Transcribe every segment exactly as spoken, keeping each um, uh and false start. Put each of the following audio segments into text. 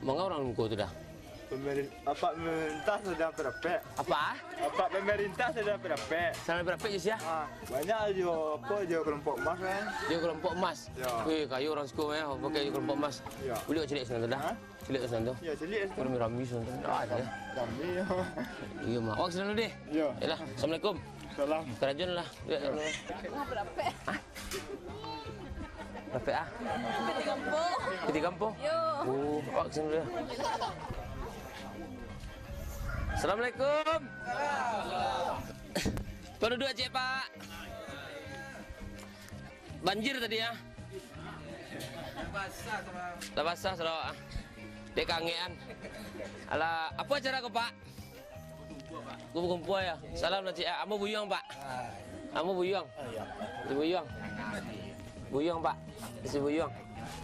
Manga urang muko tu dah. Pemerin-, apak pemerintah sadang berapek. Apa? Apak pemerintah sadang berapek. Sadang berapek je sia? Ah, banyak jo, apa jo kelompok emas kan? Jo kelompok emas. Ya. Weh, kayo urang siko mah, pakai jo kelompok emas. Ya. Buliah caliak sinan tu dah. Ha? Caliak sinan tu. Ya, caliak sinan. Rami-rami sinan tu. Ah, ada. Rami, ya. Iyo, mak. Awak sinan dulu deh. Ya. Yalah, assalamualaikum. Salam. Karajo lah. Ya. Ya. Wah, berapek. Hah? Rapek ah? Piti Kampo. Piti Kampo? Yo. Oh, awak sini dulu. Assalamualaikum. Pak duduak ciek, Pak. Banjir tadi ah. Lah basah, Sarawak ah. Dek kangean. Alah, apo acara ko, Pak? Kumpua-kumpua yo. Salam lah, Cik. Ah, ambo Buyuang, Pak. Ambo Buyuang. Oh, iyo. Si Buyuang. Buyuang, Pak. Si Buyuang.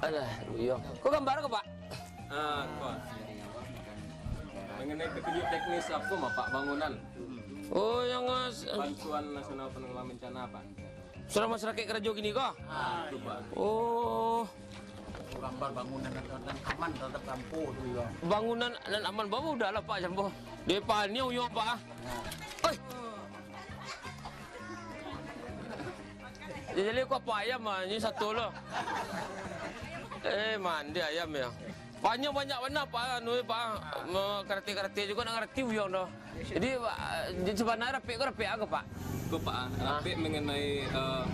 Alah, Buyuang. Ko gambar ko, Pak? Ah, ko. Mengenai petunjuk teknis apo mah, Pak, bangunan? Oh, yang, ah, s-, Bantuan Nasional Penanggulangan Bencana, Pak. Surang masyarakaik karajo kini ko? Ah, itu, Pak. Oh. Gambar bangunan nan, nan aman tarhadap kampo tu, yo. Bangunan nan aman, bawa udah lah, Pak, jambo. Depan ni uyuang, Pak, ah. Oi. Jadi ko apak ayam ah, ni satu lo. Eh, mandi ayam yo. Banyak-banyak bana, Pak, anu, Pak. Me-, karate-karate jugo nak ngarati uyuang doh. Jadi, Pak, di sabana rapek ko rapek apo, Pak? Ko, Pak, ah, rapek mengenai, eh,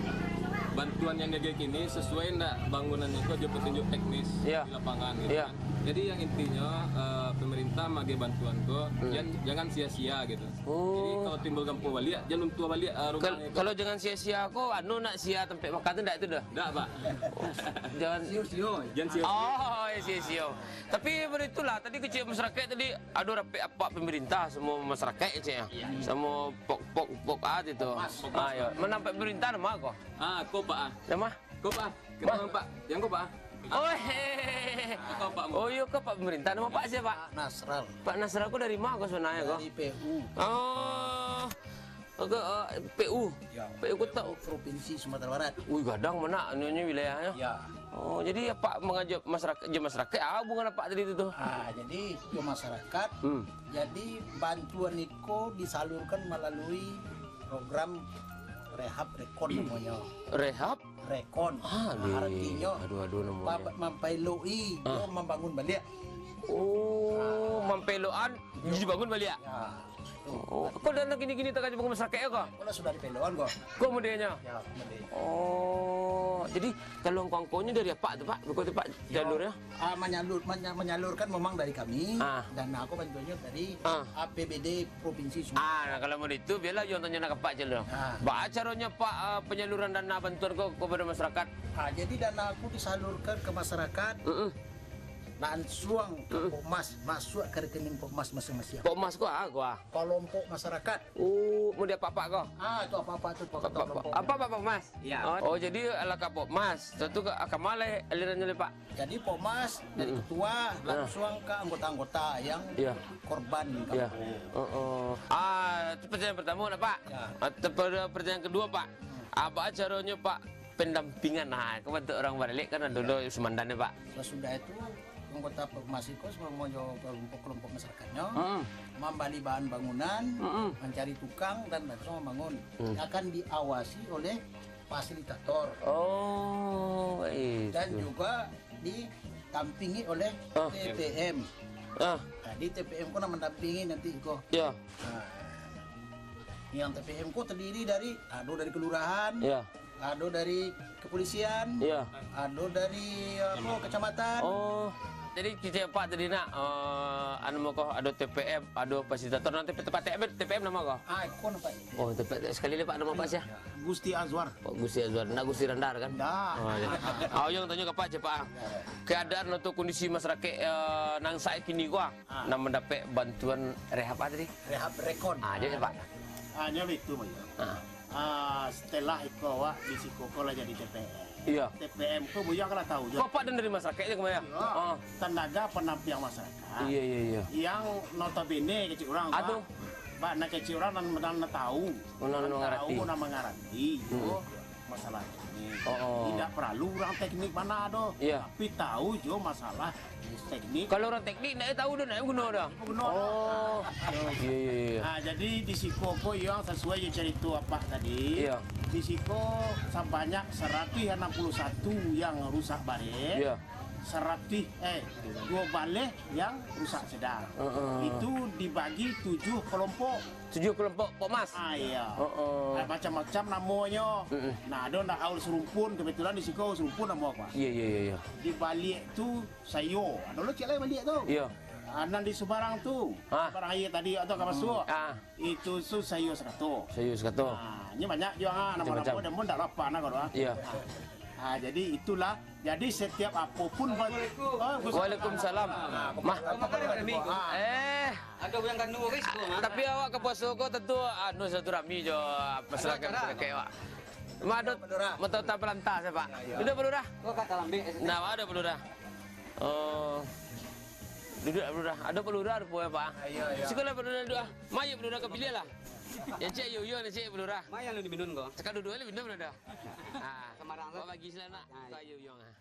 bantuan yang diagiah kini sesuai ndak bangunan ko jo petunjuk teknis di lapangan gitu kan. Jadi, yang intinyo, eh, pemerintah maagiah bantuan ko, jan-, jangan sia-sia gitu. Jadi, kalau timbul kampo baliak, jan luntuah baliak, eh, rumah ko. Kalau jangan sia-sia ko, anu nak sia tampek makan tu ndak itu doh? Ndak, Pak. Jangan sio-sio. Jan sio-sio. Oh, yo, sio-sio. Tapi, begitulah, tadi kecek masyarakaik tadi, ado rapek apak pemerintah, samo masyarakaik, cek, yo? Samo pok, pok, pok, ah, itu. Pokmas, pokmas. Ah, yo. Mano apak pemerintah, namo ko? Ah, ko, Pak, ah. Namo? Ko, Pak, ah. Kenapa, Pak? Yang ko, Pak, ah. Oh, hehehe. Ko, Pak, ah. Oh, iyo, ko, Pak pemerintah. Namo Pak sia, Pak? Nasral. Pak Nasral ko dari ma ko sabananyo ko? Dari P U. Oh. Ko, eh, P U. Yo, P U Kota. P U Provinsi Sumatera Barat. Ui, gadang mah, Nak, anu nyo wilayahnyo. Yo. Oh, jadi apak mangaja masyarakaik, jo masyarakaik, ah, hubungan apak tadi tu, tu? Ah, jadi jo masyarakat, jadi bantuan iko disalurkan malalui program Rehab Rekon namonyo. Rehab? Rekon. Ah, di-, aratinyo, aduh, aduh, namonyo. Mampaelok-i jo mambangun baliak. Oh, mampaelok-an dibangun baliak? Yo. Oh, ko dana kini-kini takajo bangun masyarakaik ko? Ko lah sudah dipaelok-an ko. Ko modelnyo? Yo, model. Oh, jadi kalau angko-angkonyo dari apak tu, Pak? Bukan tu, Pak, jalurnyo? Ah, manyalur-, manya-, manyalurkan memang dari kami, dana ko bantuannyo dari A P B D Provinsi Sumatera. Ah, nah, kalau model itu, biarlah urang tanyo nak ka apak jalur. Ah. Baa caronyo, Pak, ah, penyaluran dana bantuan ko kepada masyarakat? Ah, jadi dana ko disalurkan ke masyarakat. Mm-mm. Lansuang ka Pokmas, masuak ka rekening Pokmas masing-masing. Pokmas ko, ah, ko, ah? Kelompok masyarakat. Oh, mun di apak-apak ko? Ah, tu apak-apak tu, Pak Ketua Kelompok. Apak-apak Pokmas? Yo. Oh, jadi alah ka Pokmas. Tantu ka, ka ma lai alirannyo lai, Pak? Jadi Pokmas dari ketua lansuang ka anggota-anggota yang korban. Yo. Heeh. Ah, itu pertanyaan pertama lah, Pak. Yo. Ah, te-, per-, pertanyaan kedua, Pak. Ah, baa caronyo, Pak, pendampingan, nah, ko bantuak urang baralek kan ado lo sumandan, Pak. Sasudah itu, anggota Pokmas ko samo jo kelompok-kelompok masyarakatnyo mambali bahan bangunan, mancari tukang, dan lansuang mambangun. Akan diawasi oleh fasilitator. Oh, itu. Dan juga didampingi oleh T P M. Ah. Jadi T P M ko nan mandampingi nanti ko. Yo. Nah, yang T P M ko terdiri dari, ado dari kelurahan, ado dari kepolisian, ado dari, apo, kecamatan. Oh. Jadi, kecek apak tadi nak, eh, anu mah ko, ado T P M, ado fasilitator, nan T P, tempat T P M, T P M namo ko? Ah, ko nampak. Oh, T P M. Sakali lai, Pak, namo apak sia? Gusti Azwar. Pak Gusti Azwar, ndak Gusti Randar kan? Ndak. Oh, yo. Ah, yang tanyo ka apak, cek, Pak. Keadaan atau kondisi masyarakaik, eh, nan saat kini ko, ah, nan mandapek bantuan rehab apo tadi? Rehab Rekon. Ah, jadi, Pak. Ah, nyo itu, Pak. Ah. Ah, setelah iko awak di siko ko lah jadi T P M. Iyo. T P M ko Buya kan lah tahu jo. Ko apak dari masyarakaik je kemana? Iyo. Ah. Tenaga pendamping masyarakat. Iyo, iyo, iyo. Yang notabene kecek urang, Pak. Bak nan kecek urang nan, nan, nan tahu. Nan, nan mangarati. Tahu, nan mangarati. Hmm. Ko, Masalah teknik. Oh, oh. Indak paralu urang teknik bana doh. Iya. Tapi tahu jo masalah teknik. Kalau urang teknik, ndak tahu doh, ndak guno doh. Guno doh. Oh. Iya, iya, iya. Ah, jadi di siko ko yang sasuai jo carito apak tadi. Iya. Di siko sabanyak saratuih anam puluah satu yang rusak barek. Iya. Saratuih, eh, duo baleh yang rusak sedang. Heeh. Itu dibagi tujuh kelompok. Tujuh kelompok, Pok Mas? Ah, iya. Heeh. Ah, macam-macam namonyo. Mm-mm. Nah, ado ndak Aul Serumpun, kebetulan di siko Aul Serumpun namo aku. Iya, iya, iya, iya. Di baliak tu sayo. Ado lo ciek lai baliak tu. Iya. Ah, nan di subarang tu. Ah. Subarang aia tadi atau ka masuak. Ah. Itu tu sayo sakato. Sayo sakato. Ah, ini banyak juga, ah, nama-nama. Macam-macam. Dah pun ndak lapar nak kau, ah. Iya. Ah, jadi itulah. Jadi setiap apo pun ba-, Waalaikumsalam. Mah. Ah. Eh. Ado yang kanu, guys, tu, Mah. Tapi awak ka puaso ko tantu anu silaturahmi jo masyarakat, masyarakat awak. Mah ado mata-mata palantah, Pak. Iya, iya. Duduak, Pak Lurah. Kau kat dalam beg, sini. Nah, ado Pak Lurah. Oh. Duduak, Pak Lurah. Ado Pak Lurah, rupo, Pak. Iya, iya. Sikolah Pak Lurah duduak, ah. Mayo Pak Lurah ka piliah lah. Yang cek yo yo, yang cek Pak Lurah. Mayo lu diminum ko. Cakap duduak lu minum lah dah. Ah. Semarang tu. Awak bagi sila nak. Ah, iya. Ka yo yo, ah.